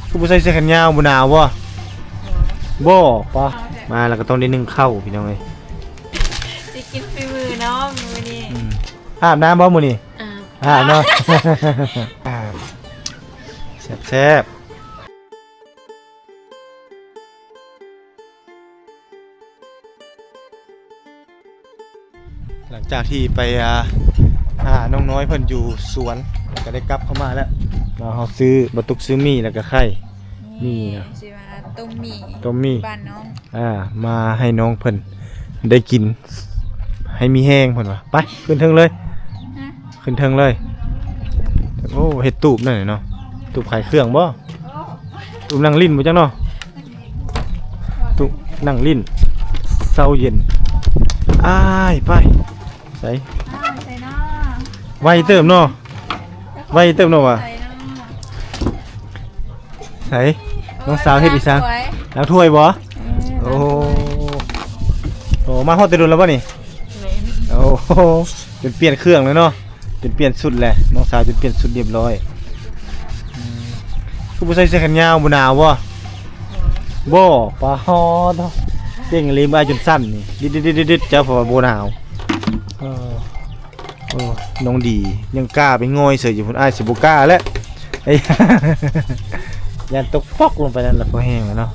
ຄືບໍ່ໃສ່ເສື້ອແຂນຍາວ ບໍ່ໜາວບໍ່? ບໍ່ ປະ ມາແລ້ວກໍຕ້ອງໄດ້ໜຶ້ງເຂົ້າ ພີ່ນ້ອງເອີຍ. ຊິກິນຝີມືນ້ອງມື້ນີ້. ອືມ ອາບນ້ຳບໍ່ມື້ນີ້? ອາບ ອາບເນາະ. ອາບ ແຊບໆ. ຫຼັງຈາກທີ່ໄປ ອ່າ ຫານ້ອງນ້ອຍເພິ່ນຢູ່ສວນ ແລ້ວກໍໄດ້ກັບເຂົ້າມາແລ້ວເນາະ. ເຮົາຊື້ ບໍ່ຕຸກຊື້ໝີ່ ແລ້ວກໍໄຂ່ ນີ້ ມີນະ ຊິວ່າຕົ້ມໝີ່ ຕົ້ມໝີ່ ບ້ານນ້ອງ ອ່າ ມາໃຫ້ນ້ອງເພິ່ນໄດ້ກິນ ໃຫ້ມີແຮງເພິ່ນວ່າ. ໄປ ຂຶ້ນເທິງເລີຍ ຮະ ຂຶ້ນເທິງເລີຍ. ໂອ້ ເຮັດຕູບນັ້ນເນາະ ຕູບຂາຍເຄື່ອງບໍ່? ຕູບນັ່ງຫຼິ້ນບໍ່ຈັກເນາະ ຕູບນັ່ງຫຼິ້ນ ເຊົາເຢັນ. ອ້າຍ ໄປ ໃສ ອ້າຍ ໃສເນາະ ໄວເຕີບເນາະ ໄວເຕີບເນາະວ່າ ໃສເນາະ ໃສ ນ້ອງສາວເຮັດອີ່ສັງ ລ້າງຖ້ວຍ ລ້າງຖ້ວຍບໍ່? ເອີ ໂອ້ ລ້າງຖ້ວຍ ໂອ້ ມາຮອດແຕ່ດົນແລ້ວບໍ່ນີ້? ແມ່ນ ໂອ້ ຈົນປ່ຽນເຄື່ອງແລ້ວເນາະ ຈົນປ່ຽນຊຸດແຫຼະ ນ້ອງສາວຈົນປ່ຽນຊຸດຮຽບຮ້ອຍ. ອືມ ຄືບໍ່ໃສ່ເສື້ອແຂນຍາວ ບໍ່ໜາວບໍ່? ບໍ່ ປາຮອດ ເກັ່ງອີ່ຫຼີ ອ້າຍຈົນສັ່ນນີ້ ດິດໆໆໆ ເຈົ້າ ເພາະວ່າບໍ່ໜາວ. ເອີ ໂອ້ ນ້ອງດີຍັງກ້າໄປງ່ອຍເສີຍຢູ່ພຸ້ນ ອ້າຍຊິບໍ່ກ້າແລ້ວ ຢ້ານຕົກປອກລົງໄປນັ້ນລະ ພໍແຮງແລ້ວເນາະ.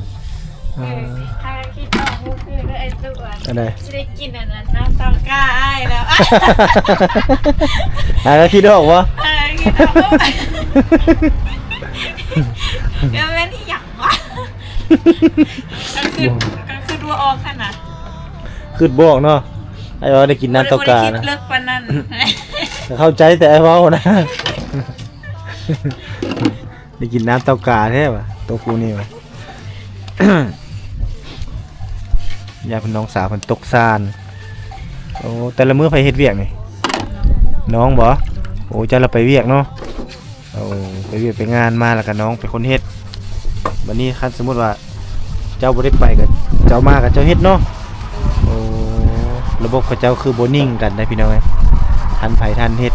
ເອີ ເອີ ຫາຄິດອອກມື້ຄືນເດີ ໄອ້ຕູ້ ອັນໃດ ຊິໄດ້ກິນອັນນັ້ນ ນ້ຳເຕົ້າກ້າອ້າຍແລ້ວ ຫາຄິດອອກບໍ່? ເອີ ຄິດອອກ ກໍແມ່ນອີ່ຫຍັງວະ ກໍຄື ກໍຄືບໍ່ອອກຫັ້ນນະ ຄິດບໍ່ອອກເນາະ. ອ້າຍວ່າໄດ້ກິນນ້ຳເຕົ້າກ້ານະ ບໍ່ໄດ້ຄິດເລິກປານນັ້ນ ກໍເຂົ້າໃຈແຕ່ອ້າຍເວົ້ານະ ໄດ້ກິນນ້ຳເຕົ້າກ້າແທ້ຫວາ ໂຕກູນີ້ຫວາ. ຢ້ານເພິ່ນ ນ້ອງສາວເພິ່ນຕົກຊານ. ໂອ້ ແຕ່ລະມື້ໃຜເຮັດວຽກນີ້? ນ້ອງບໍ່? ໂອ້ ເຈົ້າລະໄປວຽກເນາະ. ໂອ້ ໄປວຽກໄປງານມາ ແລ້ວກະນ້ອງເປັນຄົນເຮັດ. ບັດນີ້ຄັນສົມມຸດວ່າເຈົ້າບໍ່ໄດ້ໄປ ກະເຈົ້າມາ ກະເຈົ້າເຮັດເນາະ. ໂອ້ ລະບົບເຂົາເຈົ້າຄືບໍ່ນິ່ງກັນໄດ໋ພີ່ນ້ອງເອີຍ ທັນໃຜທັນເຮັດ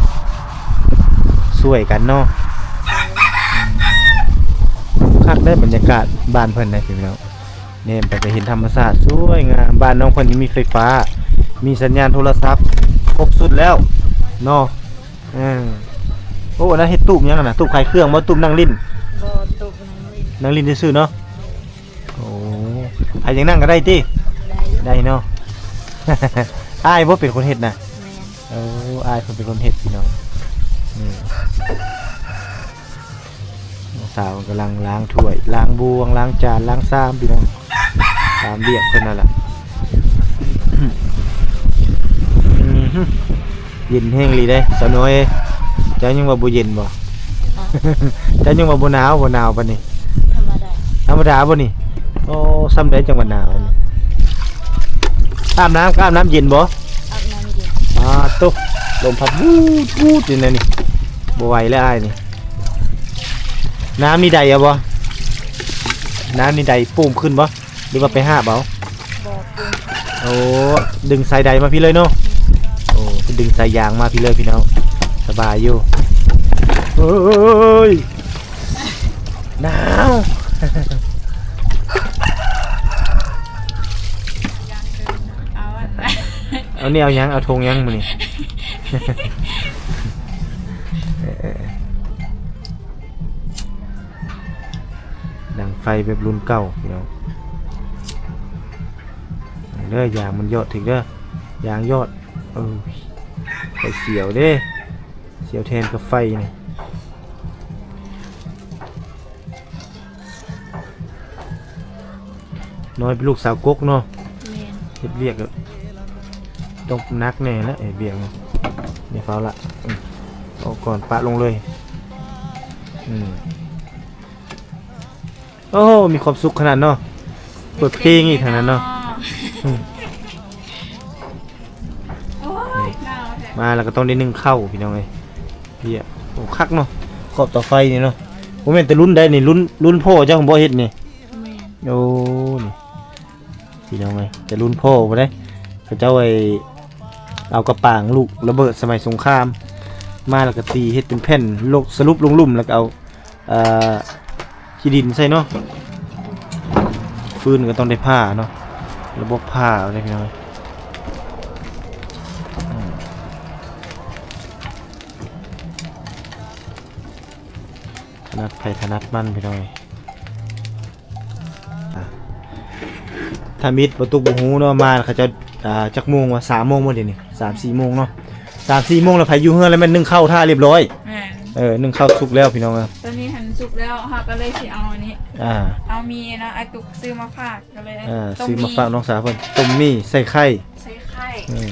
ຊ່ວຍກັນເນາະ. ຄັກເດ້ ບັນຍາກາດບ້ານເພິ່ນນະພີ່ນ້ອງ ແນມໄປກໍເຫັນທຳມະຊາດສວຍງາມ. ບ້ານນ້ອງເພິ່ນນີ້ມີໄຟຟ້າ ມີສັນຍານໂທລະສັບ ຄົບຊຸດແລ້ວເນາະ. ເອີ ໂອ້ ອັນນັ້ນເຮັດຕູບຫຍັງຫັ້ນນະ? ຕູບຂາຍເຄື່ອງບໍ່? ຕູບນັ່ງຫຼິ້ນ? ບໍ່ ຕູບນັ່ງຫຼິ້ນ ນັ່ງຫຼິ້ນຊື່ໆເນາະ. ໂອ້ ໃຜຢາກນັ່ງກໍໄດ້ຕິ? ໄດ້ ໄດ້ເນາະ. ອ້າຍບໍ່ເປັນຄົນເຮັດນະ? ແມ່ນ ໂອ້ ອ້າຍເພິ່ນເປັນຄົນເຮັດພີ່ນ້ອງ. ອືມ ນ້ອງສາວກຳລັງລ້າງຖ້ວຍ ລ້າງບ່ວງ ລ້າງຈານ ລ້າງຊາມພີ່ນ້ອງ ຕາມວຽກເພິ່ນນັ້ນລະ. ອືມ ເຢັນແຮງອີ່ຫຼີເດ້ສາວນ້ອຍເອີຍ. ເຈົ້າຍັງວ່າບໍ່ເຢັນບໍ່? ເຈົ້າຍັງວ່າບໍ່ໜາວ ບໍ່ໜາວປານນີ້? ທຳມະດາ ທຳມະດາບໍ່ນີ້? ໂອ້ ຊ່ຳໃດຈັ່ງວ່າໜາວນີ້? ອາບນ້ຳ ອາບນ້ຳເຢັນບໍ່? ອາບນ້ຳເຢັນ. ອາ ໂຕ ລົມພັດວູດໆຢູ່ໃນນີ້ ບໍ່ໄຫວແລ້ວອ້າຍນີ້. ນ້ຳນີ້ໄດ້ເອົາບໍ່? ນ້ຳນີ້ໄດ້ປູມຂຶ້ນບໍ່ ຫຼືວ່າໄປຫາບເອົາ? ບໍ່ ປູມ. ໂອ້ ດຶງສາຍໄດ້ມາພີ້ເລີຍເນາະ. ໂອ້ ດຶງສາຍຢາງມາພີ້ເລີຍພີ່ນ້ອງ ສະບາຍຢູ່. ເອີຍ ໜາວ. ເອົາອັນ ເອົານີ້ ເອົາຫຍັງ? ເອົາຖົງຫຍັງມື້ນີ້? ເອີ ດັງໄຟແບບລຸ້ນເກົ່າພີ່ນ້ອງ. ເດີ ຢາງມັນຢອດຖືກເດີ ຢາງຢອດ. ເອີ ໄຟສຽວເດ້ ສຽວແທນກັບໄຟນີ້. ນ້ອຍເປັນລູກສາວກົກເນາະ. ແມ່ນ ເຮັດວຽກກໍຕ້ອງໜັກແດ່ແຫຼະ ເຮັດວຽກນີ້. ຢ່າຟ້າວລະ ອືມ ອອກກ່ອນ ປະລົງເລີຍ. ອືມ ໂອ້ ມີຄວາມສຸກຂະໜາດເນາະ ເປີດເພງອີກຂະໜາດເນາະ. ອືມ ໂອ້ຍ ໜາວແທ້ ມາແລ້ວກໍຕ້ອງໄດ້ໜຶ້ງເຂົ້າພີ່ນ້ອງເອີຍ. ເພຍ ໂອ້ ຄັກເນາະ ຂອບເຕົາໄຟນີ້ເນາະ. ບໍ່ແມ່ນແຕ່ລຸ້ນໃດນີ້ ລຸ້ນ ລຸ້ນພໍ່ເຈົ້າບໍ່ເຮັດນີ້? ແມ່ນ ໂອ້ ນີ້ພີ່ນ້ອງເອີຍ ແຕ່ລຸ້ນພໍ່ພຸ້ນເດ້ ເຂົາເຈົ້າໄອ້ ເອົາກະປາງລູກລະເບີດສະໄໝສົງຄາມ ມາແລ້ວກໍຕີເຮັດເປັນແຜ່ນ ສະຫຼຸບລົງລຸ່ມ ແລ້ວກໍເອົາ ເອີ ຂີ້ ຂີ້ດິນໃສ່ເນາະ ຟືນກໍຕ້ອງໄດ້ຜ່າເນາະ ລະບົບຜ່າເອົາເດ້ພີ່ນ້ອງ ອືມ ຖະໜັດໃຜຖະໜັດມັນພີ່ນ້ອງເອີຍ. ອ່າ ທຳອິດບໍ່ຕຸກບໍ່ຮູ້ເນາະ ມາເຂົາເຈົ້າ ອ່າ ຈັກໂມງວະ ສາມໂມງບໍ່ດຽວນີ້ ສາມສີ່ໂມງເນາະ ສາມສີ່ໂມງແລ້ວໃຜຢູ່ເຮືອນແລ້ວແມ່ນໜຶ້ງເຂົ້າຖ້າລຽບຮ້ອຍ ແມ່ນ ເອີ ໜຶ້ງເຂົ້າສຸກແລ້ວພີ່ນ້ອງເອີຍ ຕອນນີ້ຫັ້ນສຸກແລ້ວ ເຮົາກໍເລີຍຊິເອົາອັນນີ້ ອ່າ ເອົາໝີ່ເນາະ ອ້າຍຕຸກຊື້ມາຝາກ ກໍເລີຍ ອ່າ ຊື້ມາຝາກນ້ອງສາວເພິ່ນ ຕົ້ມໝີ່ໃສ່ໄຂ່ ໃສ່ໄຂ່ ອືມ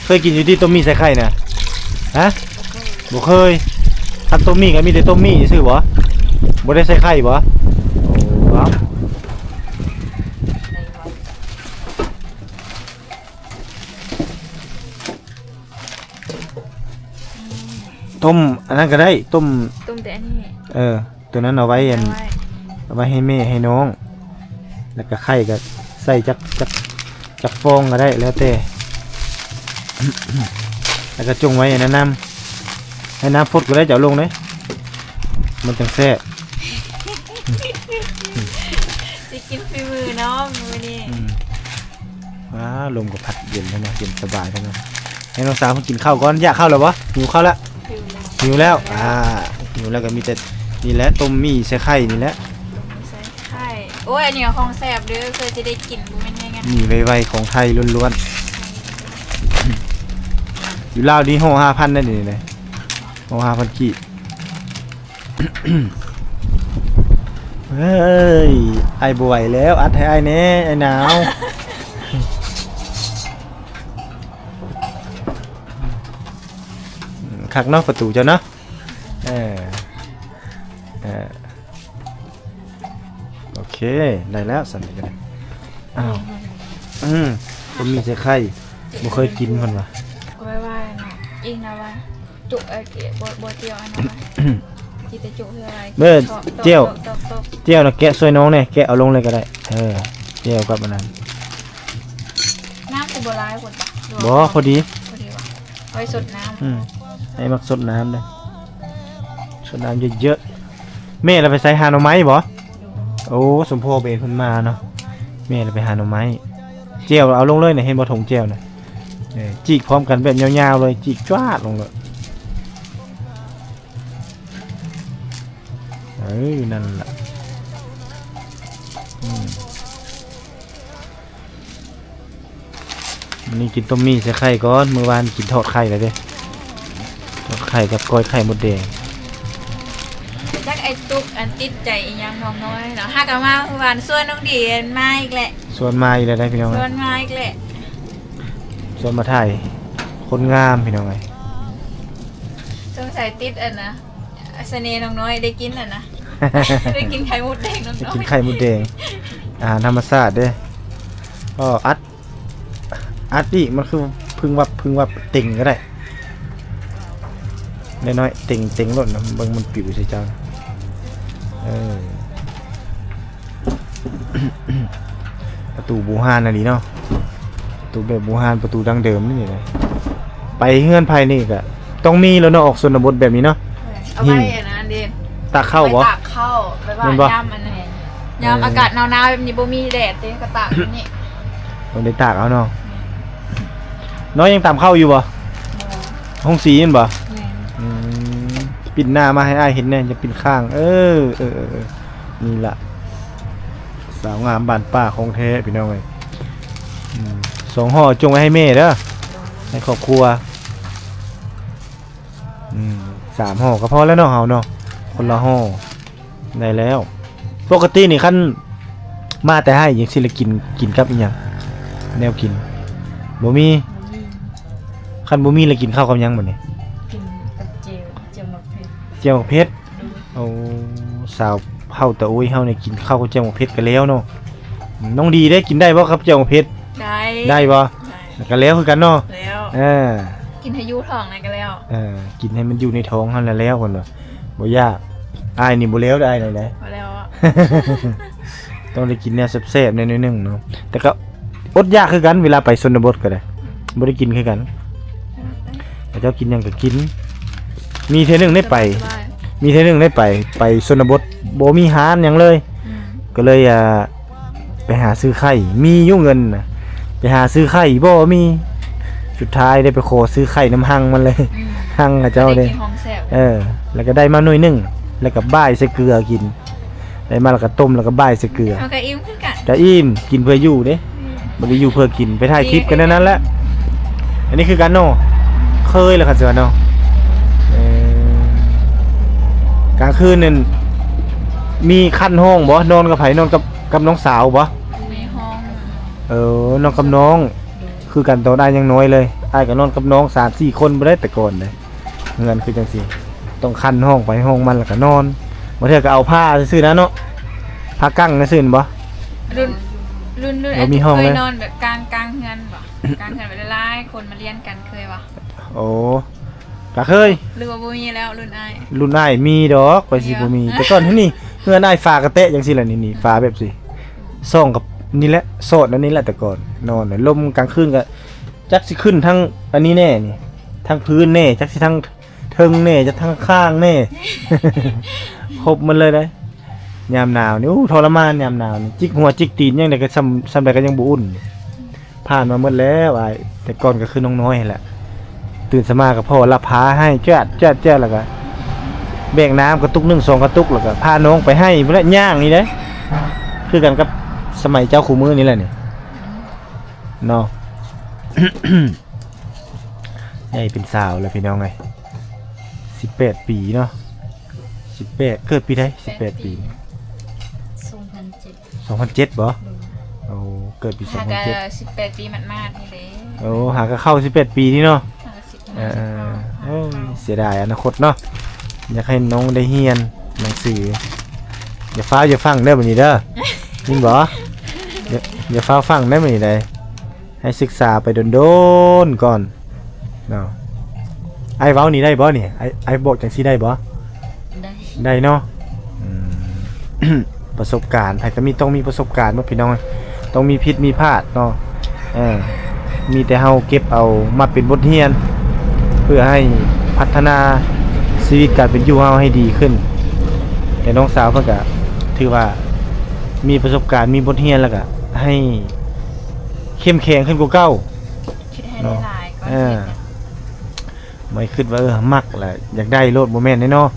ເຄີຍກິນຢູ່ຕິ ຕົ້ມໝີ່ໃສ່ໄຂ່ນະ? ຮະ? ບໍ່ເຄີຍ ບໍ່ເຄີຍ ຄັນຕົ້ມໝີ່ກໍມີແຕ່ຕົ້ມໝີ່ຊື່ໆບໍ? ບໍ່ໄດ້ໃສ່ໄຂ່ບໍ? ໂອ້ ເອົາ ຕົ້ມອັນນັ້ນກໍໄດ້ ຕົ້ມ ຕົ້ມແຕ່ອັນນີ້ ເອີ ຕົວນັ້ນເອົາໄວ້ອັນ ເອົາໄວ້ ເອົາໄວ້ໃຫ້ແມ່ໃຫ້ນ້ອງ ແລ້ວກໍໄຂ່ກໍໃສ່ຈັກ ຈັກ ຈັກຟອງກໍໄດ້ ແລ້ວແຕ່ ແລ້ວກໍຈົ່ງໄວ້ອັນນັ້ນນຳ ໃຫ້ນ້ຳຟົດກໍໄດ້ ຈະເອົາລົງເດ້ ມັນຈັ່ງແຊບ ຊິກິນຝີມືນ້ອງມື້ນີ້ ອືມ. ວ້າ ລົມກໍພັດເຢັນແລ້ວເນາະ ເຢັນສະບາຍແລ້ວເນາະ ໃຫ້ນ້ອງສາວເພິ່ນກິນເຂົ້າກ່ອນ ຢາກເຂົ້າແລ້ວບໍ່? ຫິວເຂົ້າແລ້ວ ຫິວແລ້ວ ຫິວແລ້ວ ອ່າ ຫິວແລ້ວກໍມີແຕ່ນີ້ແຫຼະ ຕົ້ມໝີ່ໃສ່ໄຂ່ນີ້ແຫຼະ ຕົ້ມໝີ່ໃສ່ໄຂ່ ໂອ້ຍ ອັນນີ້ຂອງແຊບເດີ ເພື່ອຊິໄດ້ກິນ ບໍ່ແມ່ນຫຍັງ ໝີ່ໄວໆ ຂອງໄທລ້ວນໆ ຢູ່ລາວນີ້ຫໍ່ຫ້າພັນ ໄດ້ນີ້ນະ ຫໍ່ຫ້າພັນກີບ. ເຮີ້ຍ ອ້າຍບໍ່ໄຫວແລ້ວ ອັດໃຫ້ອ້າຍແດ່ ອ້າຍໜາວ ຄັກເນາະ ປະຕູເຈົ້າເນາະ ເອີ ເອີ ໂອເຄ ໄດ້ແລ້ວ ຊັ້ນນີ້ກໍໄດ້ ອ້າວ ອືມ ຕົ້ມໝີ່ໃສ່ໄຂ່ ບໍ່ເຄີຍກິນເພິ່ນວ່າ ກໍໄວ້ວ່າເນາະ ອີກນະວ່າ ຈຸ ເອີ ບໍ່ ບໍ່ຈຽວອັນນັ້ນ ກິນແຕ່ຈຸເທື່ອ ເບິ່ງ ເຈາະ ເຈາະ ເຈາະ ເຈາະ ເຈາະນະ ແກະຊ່ວຍນ້ອງແດ່ ແກະເອົາລົງເລີຍກໍໄດ້ ເອີ ເຈວກັບອັນນັ້ນ ນ້ຳຄືບໍ່ຫຼາຍພຸ້ນ ບໍ່ ພໍດີ ພໍດີຫວາ ໄວ້ສົດນ້ຳ ອືມ ອ້າຍມັກສົດນ້ຳເດ້ ສົດນ້ຳເຍີະໆ ແມ່ລະໄປໃສ ຫາໜໍ່ໄມ້ບໍ່? ໂອ້ ສົມພໍເບນເພິ່ນມາເນາະ ແມ່ລະໄປຫາໜໍ່ໄມ້ ແຈ່ວເອົາລົງເລີຍນະ ເຫັນບໍ່ຖົງແຈ່ວນະ ເອີ ຈີກພ້ອມກັນແບບຍາວໆເລີຍ ຈີກຈວາດລົງເລີຍ ເອີ ນັ້ນລະ ອືມ. ມື້ນີ້ກິນຕົ້ມໝີ່ໃສ່ໄຂ່ກ່ອນ ມື້ວານກິນທອດໄຂ່ແລ້ວເດ້ ທອດໄຂ່ກັບກ້ອຍໄຂ່ມົດແດງ ຈັກໄອ້ຕຸກອັນຕິດໃຈອີ່ຫຍັງນ້ອງນ້ອຍເນາະ ຫາກະມາມື້ວານຊວນນ້ອງດີມາອີກແຫຼະ ຊວນມາອີກແລ້ວໄດ໋ພີ່ນ້ອງ ຊວນມາອີກແຫຼະ ຊວນມາຖ່າຍຄົນງາມພີ່ນ້ອງເອີຍ ສົງໄສຕິດອັນນະ ສະເໜ່ນ້ອງນ້ອຍ ໄດ້ກິນຫັ້ນນະ ໄດ້ກິນໄຂ່ມົດແດງນ້ອງນ້ອຍ ໄດ້ກິນໄຂ່ມົດແດງ ອາຫານທຳມະຊາດເດ້ ກໍອັດ ອັດອີກ ມັນຄືພຶງວັບ ພຶງວັບ ເຕັງກໍໄດ້ ນ້ອຍໆ ເຕັງ ເຕັງໂລດນະ ເບິ່ງມັນປິວໃສ່ເຈົ້າ ເອີ ປະຕູບູຮານອີ່ຫຼີເນາະ ປະຕູແບບບູຮານ ປະຕູດັ້ງເດີມນີ້ນະ ໄປເຮືອນໃຜນີ້ກະຕ້ອງມີແລ້ວເນາະ ອອກຊົນນະບົດແບບນີ້ເນາະ ເອົາໄວ້ອັນນັ້ນເດ້ ຕາກເຂົ້າບໍ່? ຕາກເຂົ້າ ແບບວ່າຍາມອັນນັ້ນ ຍາມອາກາດໜາວໆແບບນີ້ ບໍ່ມີແດດເດ້ ກໍຕາກແບບນີ້ ຕ້ອງໄດ້ຕາກເອົາເນາະ ນ້ອງຍັງຕຳເຂົ້າຢູ່ບໍ່? ບໍ່ ໂຮງສີແມ່ນບໍ່? ແມ່ນ ອືມ ປິ່ນໜ້າມາໃຫ້ອ້າຍເຫັນແດ່ ຢ່າປິ່ນຂ້າງ ເອີ ເອີ ເອີ ນີ້ລະ ສາວງາມບ້ານປ່າຂອງແທ້ພີ່ນ້ອງເອີຍ ອືມ ສອງຫໍ່ຈົ່ງໄວ້ໃຫ້ແມ່ເດີ ໃຫ້ຄອບຄົວ ອືມ ສາມຫໍ່ກໍພໍແລ້ວເນາະ ເຮົາເນາະ ຄົນລະຫໍ່ ໄດ້ແລ້ວ ປົກກະຕິນີ້ຄັນມາແຕ່ໄຮ່ຈັ່ງຊີ້ລະກິນ ກິນກັບອີ່ຫຍັງ ແນວກິນ ບໍ່ມີ ບໍ່ມີ ຄັນບໍ່ມີລະກິນເຂົ້າກັບຫຍັງບັດນີ້? ກິນກັບແຈ່ວ ແຈ່ວໝາກເຜັດ ແຈ່ວໝາກເຜັດ ໂອ້ ສາວເຜົ່າຕາໂອ້ຍເຮົານີ້ກິນເຂົ້າກັບແຈ່ວໝາກເຜັດກໍແລ້ວເນາະ ນ້ອງດີເດ້ ກິນໄດ້ບໍ່ກັບແຈ່ວໝາກເຜັດ? ໄດ້ ໄດ້ບໍ່? ໄດ້ ກໍແລ້ວຄືກັນເນາະ ແລ້ວ ເອີ ກິນໃຫ້ຢູ່ທ້ອງນັ້ນກໍແລ້ວ ເອີ ກິນໃຫ້ມັນຢູ່ໃນທ້ອງຫັ້ນລະແລ້ວ ເພິ່ນວ່າ ບໍ່ຍາກ ອ້າຍນີ້ບໍ່ແລ້ວເດີ ອ້າຍນີ້ນະ ບໍ່ແລ້ວ ຕ້ອງໄດ້ກິນແນວແຊບໆແນວໜຶ່ງເນາະ ແຕ່ກໍອົດຢາກຄືກັນ ເວລາໄປຊົນນະບົດກໍໄດ້ ບໍ່ໄດ້ກິນຄືກັນ ເຂົາເຈົ້າກິນຫຍັງກໍກິນ ມີເທື່ອໜຶ່ງໄດ້ໄປ ສະບາຍ ມີເທື່ອໜຶ່ງໄດ້ໄປ ໄປຊົນນະບົດ ບໍ່ມີຮ້ານຫຍັງເລີຍ ອືມ ກໍເລີຍ ອ່າ ໄປຫາຊື້ໄຂ່ ມີຢູ່ເງິນນະ ໄປຫາຊື້ໄຂ່ບໍ່ມີ ສຸດທ້າຍໄດ້ໄປຂໍຊື້ໄຂ່ນຳຮັງມັນເລີຍ ອືມ ຮັງເຂົາເຈົ້າເດ້ ໄດ້ກິນຂອງແຊບ ເອີ ແລ້ວກໍໄດ້ມາໜ່ວຍໜຶ່ງ ແລ້ວກໍບ່າຍໃສ່ເກືອກິນ ໄດ້ມາແລ້ວກໍຕົ້ມ ແລ້ວກໍບ່າຍໃສ່ເກືອ ເຮົາກໍອີ່ມຄືກັນ ກໍອີ່ມ ກິນເພື່ອຢູ່ເດ້ ອືມ ບໍ່ໄດ້ຢູ່ເພື່ອກິນ ໄປຖ່າຍຄລິບກັນແນວນັ້ນແຫຼະ ອັນນີ້ຄືກັນເນາະ ເຄີຍແລ້ວຄັນຊິວ່າເນາະ ເອີ ກາງຄືນນັ້ນມີຄັນຫ້ອງບໍ່? ນອນກັບໃຜ? ນອນກັບ ກັບນ້ອງສາວບໍ່? ແມ່ຫ້ອງ ເອີ ນອນກັບນ້ອງ ຄືກັນຕອນອ້າຍຍັງນ້ອຍເລີຍ ອ້າຍກໍນອນກັບນ້ອງສາມສີ່ຄົນພຸ້ນໃດ ແຕ່ກ່ອນເດ້ ເຮືອນຄືຈັ່ງຊີ້ ຕ້ອງຄັນຫ້ອງໃຜຫ້ອງມັນ ແລ້ວກໍນອນ ບາງເທື່ອກໍເອົາຜ້າຊື່ໆນະເນາະ ຜ້າກັ້ງຊື່ໆແມ່ນບໍ່? ລຸ້ນ ລຸ້ນ ລຸ້ນ ບໍ່ມີຫ້ອງເລີຍ ເຄີຍນອນແບບກາງ ກາງເຮືອນບໍ່? ກາງເຮືອນແບບຫຼາຍໆຄົນມາລຽນກັນ ເຄີຍບໍ່? ໂອ້ ກໍເຄີຍ ຫຼືວ່າບໍ່ມີແລ້ວລຸ້ນອ້າຍ? ລຸ້ນອ້າຍມີດອກ ໄປຊິບໍ່ມີ ມີດອກ ແຕ່ກ່ອນນີ້ ເຮືອນອ້າຍຝາກະແຕະຈັ່ງຊີ້ແຫຼະ ນີ້ ນີ້ ຝາແບບຊີ້ ຊ່ອງກັບນີ້ແຫຼະ ຊອດອັນນີ້ແຫຼະ ແຕ່ກ່ອນ ນອນ ລົມກາງຄືນກໍຈັກຊິຂຶ້ນທາງອັນນີ້ແດ່ນີ້ ທາງພື້ນແດ່ ຈັກຊິທາງເທິງແດ່ ຈັກທາງຂ້າງແດ່ ຄົບໝົດເລີຍເດ້ ຍາມໜາວນີ້ ໂອ້ ທໍລະມານຍາມໜາວນີ້ ຈິກຫົວຈິກຕີນຫຍັງໃດກໍ ສ່ຳ ສ່ຳໃດກໍຍັງບໍ່ອຸ່ນ. ຜ່ານມາໝົດແລ້ວອ້າຍ ແຕ່ກ່ອນກໍຄືນ້ອງນ້ອຍຫັ້ນແຫຼະ ຕື່ນເຊົ້າມາກໍພໍ່ລັບພາໃຫ້ ຈວດ ຈວດ ຈວດ ແລ້ວກໍແບກນ້ຳກະຕຸກໜຶ່ງສອງກະຕຸກ ແລ້ວກໍພານ້ອງໄປໃຫ້ພຸ້ນແຫຼະ ຍ່າງນີ້ເດ້ ຄືກັນກັບສະໄໝເຈົ້າຄູ່ມື້ນີ້ແຫຼະນີ້ເນາະ ໃຫຍ່ເປັນສາວແລ້ວພີ່ນ້ອງເອີຍ ສິບແປດປີເນາະ ສິບແປດ ເກີດປີໃດ? ສິບແປດປີ ສອງພັນເຈັດ ສອງພັນເຈັດບໍ່? ໂດຍ ໂອ້ ເກີດປີ ຫາກະ ສອງພັນເຈັດ ສິບແປດປີໝາດໆນີ້ເດ້ ໂອ້ ຫາກະເຂົ້າສິບແປດປີນີ້ເນາະ ຫາກະສິບ ເອີ ເອີ ເອີ ໂອ້ຍ ເສຍດາຍອະນາຄົດເນາະ ຢາກໃຫ້ນ້ອງໄດ້ຮຽນໜັງສື ຢ່າຟ້າວຢ່າຟັ່ງເດີບັດນີ້ເດີ ຍິນບໍ່? ຢ່າ ຢ່າຟ້າວຟັ່ງເດີບັດນີ້ໃດ ໃຫ້ສຶກສາໄປດົນໆກ່ອນເນາະ ອ້າຍເວົ້ານີ້ໄດ້ບໍ່ນີ້? ອ້າຍ ອ້າຍບອກຈັ່ງຊີ້ໄດ້ບໍ່? ໄດ້ ໄດ້ເນາະ ອືມ ປະສົບການ ໃຜກໍມີ ຕ້ອງມີປະສົບການເນາະພີ່ນ້ອງ ຕ້ອງມີຜິດມີພາດເນາະ ເອີ ມີແຕ່ເຮົາເກັບເອົາມາເປັນບົດຮຽນ ເພື່ອໃຫ້ພັດທະນາຊີວິດການເປັນຢູ່ເຮົາໃຫ້ດີຂຶ້ນ ແຕ່ນ້ອງສາວເພິ່ນກໍຖືວ່າມີປະສົບການ ມີບົດຮຽນ ແລ້ວກໍໃຫ້ເຂັ້ມແຂງຂຶ້ນກວ່າເກົ່າ ຄິດໃຫ້ ເນາະ ຫຼາຍໆກ່ອນ ເອີ ຊິເຮັດຫຍັງ ບໍ່ໃຫ້ຄິດວ່າ ເອີ ມັກແລ້ວຢາກໄດ້ໂລດ ບໍ່ແມ່ນເດ້ເນາະ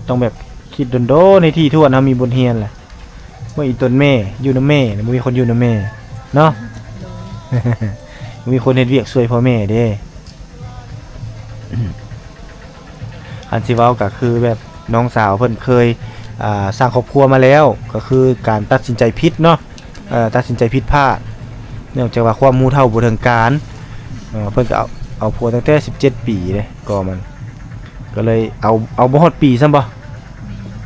ຕ້ອງແບບຄິດດົນໆ ໃຫ້ຖີ່ຖ້ວນ ເຮົາມີບົດຮຽນແຫຼະ ເມື່ອອີຕົນແມ່ຢູ່ນຳແມ່ ບໍ່ມີຄົນຢູ່ນຳແມ່ເນາະ ໂດຍ ບໍ່ມີຄົນເຮັດວຽກຊ່ວຍພໍ່ແມ່ເດ້. ຄັນຊິເວົ້າກໍຄືແບບນ້ອງສາວເພິ່ນເຄີຍ ອ່າ ສ້າງຄອບຄົວມາແລ້ວ ກໍຄືການຕັດສິນໃຈຜິດເນາະ ເອີ ຕັດສິນໃຈຜິດພາດ ເນື່ອງຈາກວ່າຄວາມຮູ້ເທົ່າບໍ່ເຖິງການ ເອີ ເພິ່ນກໍເອົາ ເອົາຜົວຕັ້ງແຕ່ສິບເຈັດປີເດ້ ກໍມັນ ກໍເລີຍເອົາ ເອົາບໍ່ຮອດປີຊ້ຳບໍ່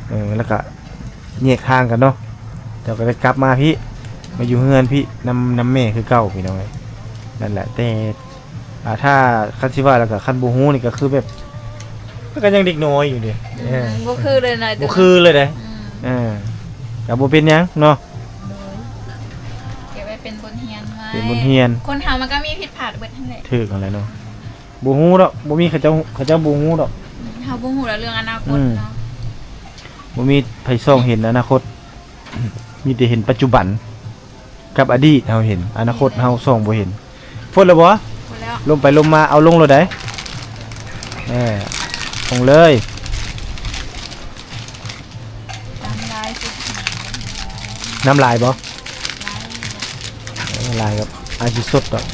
ເອີ ແລ້ວກໍແຍກທາງກັນເນາະ ແລ້ວກໍໄດ້ກັບມາພີ້ ມາຢູ່ເຮືອນພີ້ ນຳ ນຳແມ່ຄືເກົ່າ ພີ່ນ້ອງເອີຍ ນັ້ນແຫຼະ ແຕ່ ອ່າ ຖ້າຄັນຊິວ່າແລ້ວກໍ ຄັນບໍ່ຮູ້ນີ້ກໍຄືແບບ ມັນກໍຍັງເດັກນ້ອຍຢູ່ເດ້ ອືມ ເອີ ບໍ່ຄືເລີຍນະ ບໍ່ຄືເລີຍເດ້ ອືມ ເອີ ກໍບໍ່ເປັນຫຍັງເນາະ ໂດຍ ເກັບໄວ້ເປັນບົດຮຽນໄວ້ ເປັນບົດຮຽນ ຄົນເຮົາມັນກໍມີຜິດພາດເບິດຫັ້ນແຫຼະ ຖືກຫັ້ນແຫຼະເນາະ ບໍ່ຮູ້ດອກ ບໍ່ມີເຂົາເຈົ້າ ເຂົາເຈົ້າບໍ່ຮູ້ດອກ ອືມ ເຮົາບໍ່ຮູ້ດອກເລື່ອງອະນາຄົດ ອືມ ເນາະ ບໍ່ມີໃຜສ່ອງເຫັນອະນາຄົດ ມີແຕ່ເຫັນປັດຈຸບັນ ກັບອະດີດເຮົາເຫັນ ອະນາຄົດເຮົາສ່ອງບໍ່ເຫັນ. ຝົນແລ້ວບໍ່? ຝົນແລ້ວ. ລົມໄປລົມມາ ເອົາລົງໂລດໃດ໋. ເອີ ລົງເລີຍ. ນ້ຳລາຍສຸດ. ນ້ຳລາຍບໍ່? ລາຍ. ເອີ ລາຍກໍ ອ້າຍຊິສົດດອກ.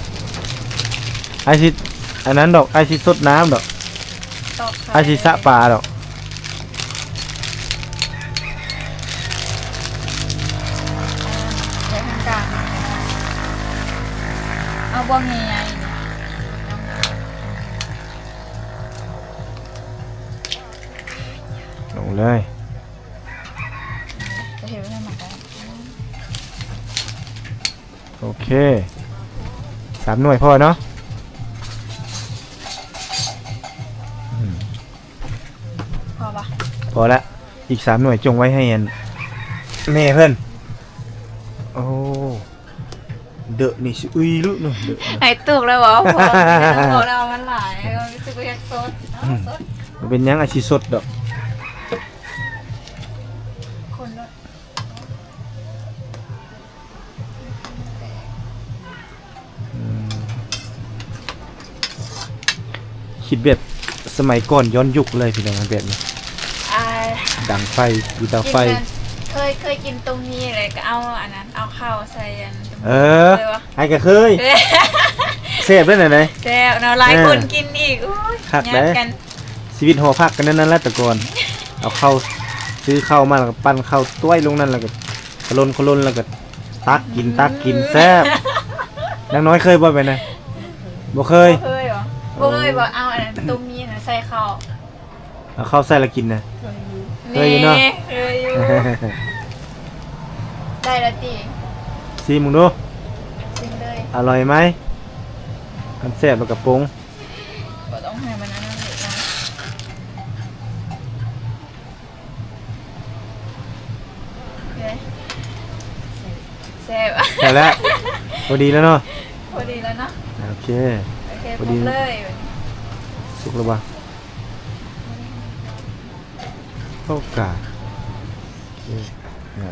ອ້າຍຊິ ອັນນັ້ນດອກ. ອ້າຍຊິສົດນ້ຳດອກ. ຕອກໄຂ່ ອ້າຍຊິສະປາດອກ. ເອົາບ່ອນໃຫຍ່ໆ ລົງເລີຍ. ຈະເຮັດໄວ້ໃຫ້ມັນໄດ້. ໂອເຄ ສາມໜ່ວຍພໍເນາະ. ອືມ ພໍບໍ່? ພໍລະ. ອີກສາມໜ່ວຍຈົ່ງໄວ້ໃຫ້ອັນແມ່ເພິ່ນ. ໂອ້ ເດີະນີ້ຊິອຸຍລຸເນາະ ເດີະນະ. ໃຫ້ຕຸກແລ້ວເວົ້າ ພໍແລ້ວ ບອກແລ້ວວ່າມັນຫຼາຍ ເອີ ຮູ້ສຶກວ່າຢາກສົດ. ເອົາ ອືມ ສົດ. ບໍ່ເປັນຫຍັງ ອ້າຍຊິສົດດອກ. ອືມ ຄິດແບບສະໄໝກ່ອນຍ້ອນຍຸກເລີຍພີ່ນ້ອງ ແບບນີ້ ອ່າ ດັງໄຟ ຢູ່ເຕົາໄຟ ກິນອັນ ເຄີຍ ເຄີຍກິນຕົ້ມໝີ່ແລ້ວກໍເອົາອັນນັ້ນ ເອົາເຂົ້າໃສ່ອັນ ເອີ ເຄີຍບໍ່? ອ້າຍກໍເຄີຍ ເຄີຍ ແຊບເດ້ນັ້ນເດ້ ແຊບເນາະ ຫຼາຍຄົນ ເອີ ກິນອີກ ໂອ້ຍ ຄັກເດ້ ຍາດກັນ ຊີວິດຫໍພັກກັນແນວນັ້ນແຫຼະແຕ່ກ່ອນ ເອົາເຂົ້າ ຊື້ເຂົ້າມາແລ້ວກໍປັ້ນເຂົ້າຕ້ວຍລົງນັ້ນ ແລ້ວກໍ ຂະຫຼົ່ນຂະຫຼົ່ນແລ້ວກໍຕັກກິນ ອືມ ຕັກກິນແຊບ. ນາງນ້ອຍເຄີຍບໍ່ແບບນັ້ນ? ບໍ່ເຄີຍ ບໍ່ເຄີຍບໍ່? ບໍ່ເຄີຍບໍ່? ເອົາອັນນັ້ນຕົ້ມໝີ່ນະໃສ່ເຂົ້າ ເອົາເຂົ້າໃສ່ແລ້ວກິນນະ ເຄີຍຢູ່ ເຄີຍຢູ່ເນາະ ເຄີຍຢູ່ ໄດ້ລະຕິ ຊີມເບິ່ງດູ ຊີມເລີຍ ອະລ່ອຍໄໝ? ຄັນແຊບແລ້ວກໍປົງ ບໍ່ຕ້ອງໃຫ້ມັນອັນນັ້ນເດ. ໂອເຄ ແຊບ ພໍແລ້ວ ພໍດີແລ້ວເນາະ ພໍດີແລ້ວເນາະ ໂອເຄ ໂອເຄ ພໍດີ ປຸບເລີຍ ສຸກແລ້ວບໍ່? ໂອກາ ໂອເຄ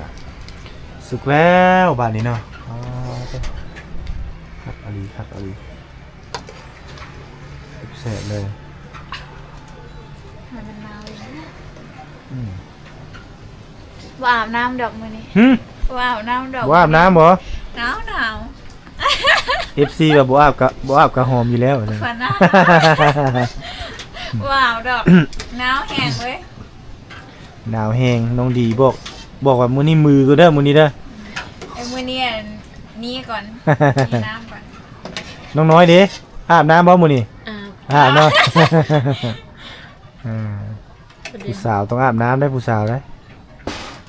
ສຸກແລ້ວບາດນີ້ເນາະ ອໍ ຄັກອີ່ຫຼີ ຄັກອີ່ຫຼີ. ແຊບເລີຍ ໃຫ້ມັນນາວອີກ ອືມ ບໍ່ອາບນ້ຳດອກມື້ນີ້ ຫື ບໍ່ອາບນ້ຳດອກ ບໍ່ອາບນ້ຳບໍ່? ໜາວໆ ເອັຟຊີວ່າບໍ່ອາບກະ ບໍ່ອາບກະຫອມຢູ່ແລ້ວ ເພິ່ນນະ ບໍ່ອາບດອກ ໜາວແຮງເວີຍ. ໜາວແຮງ ນ້ອງດີບອກ ບອກວ່າມື້ນີ້ມືກ່ອນເດີ ມື້ນີ້ເດີ ເອີ ມື້ນີ້ອັນນີ້ກ່ອນ ມີນ້ຳກ່ອນ ນ້ອງນ້ອຍເດ ອາບນ້ຳບໍ່ມື້ນີ້? ອາບ ອາບເນາະ ອ່າ ຜູ້ສາວຕ້ອງອາບນ້ຳໄດ໋ ຜູ້ສາວໄດ໋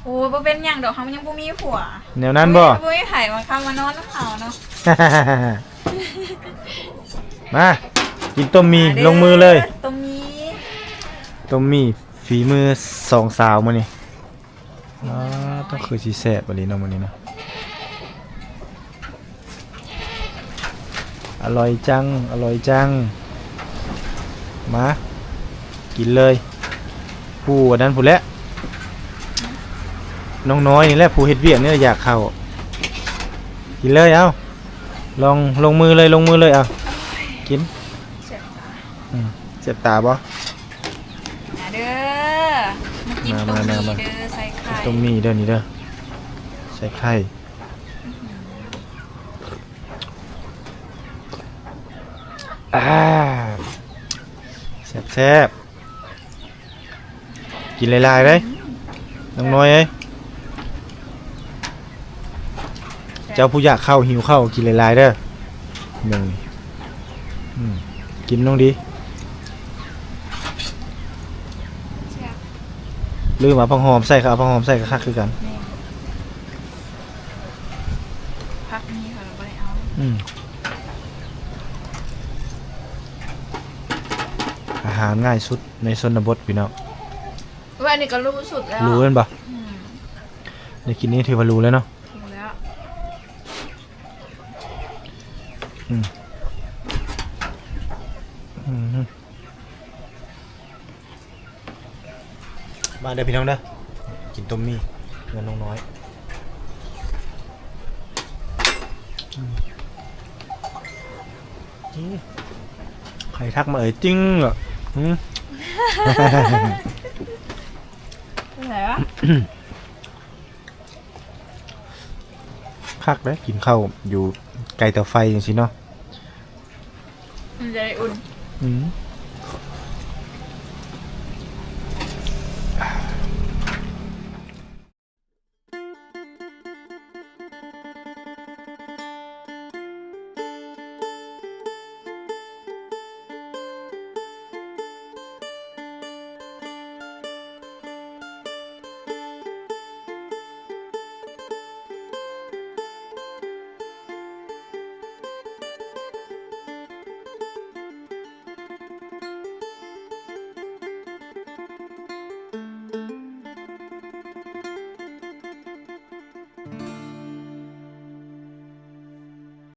ໂອ້ຍ ບໍ່ເປັນຫຍັງດອກ ເຮົາຍັງບໍ່ມີຜົວ ແນວນັ້ນບໍ່? ບໍ່ມີໃຜມາເຂົ້າມານອນນຳເຮົາເນາະ ມາ ກິນຕົ້ມໝີ່ ມາເດີ ລົງມືເລີຍ ຕົ້ມໝີ່ ຕົ້ມໝີ່ ຝີມືສອງສາວມື້ນີ້ ອືມ ອໍ ຕ້ອງຄືຊິແຊບອີ່ຫຼີເນາະມື້ນີ້ເນາະ ອະລ່ອຍຈັງ ອະລ່ອຍຈັງ ມາ ກິນເລີຍ ຜູ້ອັນນັ້ນພຸ້ນແຫຼະ ນ້ອງນ້ອຍນີ້ແຫຼະ ຜູ້ເຮັດວຽກນີ້ແຫຼະຢາກເຂົ້າ ກິນເລີຍ ເອົາ ລອງ ລົງມືເລີຍ ລົງມືເລີຍ ເອົາ ກິນ ແຊບຕາ ອືມ ແຊບຕາບໍ່? ມາເດີ ມາກິນ ມາ ຕົ້ມໝີ່ເດີ ໃສ່ໄຂ່ ຕົ້ມໝີ່ເດີ ນີ້ເດີ ໃສ່ໄຂ່ ອືມ ອ່າ ແຊບໆ ກິນຫຼາຍໆເດີ ອືມ ນ້ອງນ້ອຍເອີຍ ເຈົ້າຜູ້ຢາກເຂົ້າ ຫິວເຂົ້າ ກິນຫຼາຍໆເດີ ໜຶ່ງ ອືມ ກິນນ້ອງດີ ແຊບ ລືມເອົາຜັກຫອມໃສ່ ເຂົາເອົາຜັກຫອມໃສ່ກໍຄັກຄືກັນ ແມ່ນ ຜັກມີເຂົາບໍ່ໄດ້ເອົາ ອືມ ອາຫານງ່າຍສຸດໃນຊົນນະບົດ ພີ່ນ້ອງ ເອີ ອັນນີ້ກໍຮູ້ສຸດແລ້ວ ຮູ້ແມ່ນບໍ່? ອືມ ໄດ້ກິນນີ້ຖືວ່າຮູ້ແລ້ວເນາະ ຮູ້ແລ້ວ ອືມ ອືມ ມາເດີພີ່ນ້ອງເດີ ກິນຕົ້ມໝີ່ເຮືອນນ້ອງນ້ອຍ ອືມ ອືມ ໃຜທັກມາເອີຍ ຈິງ ອືມ ເປັນໄງວະ? ຄັກເດ້ ກິນເຂົ້າຢູ່ໃກ້ເຕົາໄຟຈັ່ງຊີ້ເນາະ ມັນຈະໄດ້ອຸ່ນ ອືມ